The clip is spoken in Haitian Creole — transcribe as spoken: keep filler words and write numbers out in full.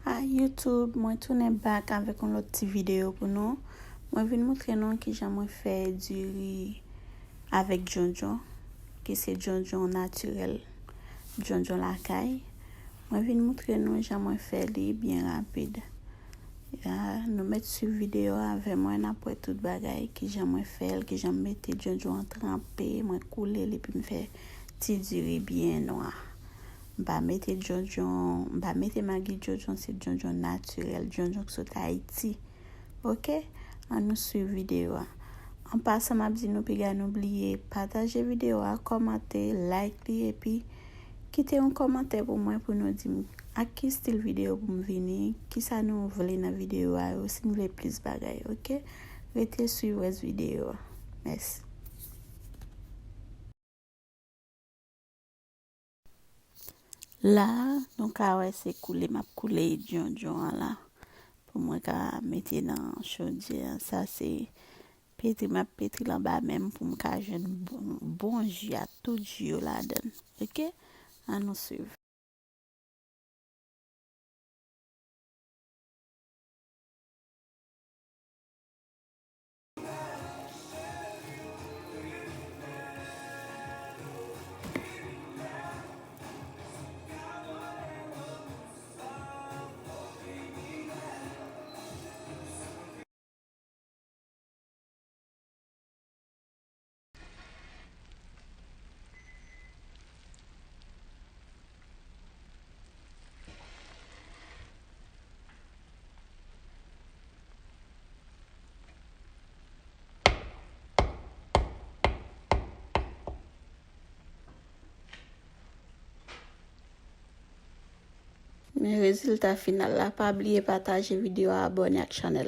Hi YouTube, mwen tounen back avèk yon lòt ti videyo pou nou. Mwen vin moutre nou kijan mwen fè diri avèk djondjon, ki se djondjon natirèl, djondjon lakay. Mwen vin moutre nou jan mwen fè li byen rapid. Ya, nou mèt swiv videyo a avè mwen, n ap wè tout bagay, kijan mwen fè l, kijan m mete djondjon an tranpe, mwen koule l epi m fè ti diri byen nwa. M pa mete djondjon, m pa mete magi djondjon, se djondjon natirèl, djondjon k sot Ayiti. Oke? An nou swiv videyo a. An pasan, m ap di nou piga nou bliye pataje videyo a, kòmante, like li, epi kite yon kòmantè pou mwen pou nou di m ak ki stil videyo pou m vini, kisa nou vle nan videyo a yo, si n vle plis bagay, oke? Rete swiv rès videyo a. Mèsi. La, nou ka wè se koule m ap koule djondjon an la. Pou mwen ka mete nan chodyè an. Sa se petri m ap petri l anba men m pou m ka jwenn bon, bon ji a, tout ji yo ladan l. Oke? An nou swiv. Men rezilta final la, pa bliye pataje videyo a, abòne ak chanèl la.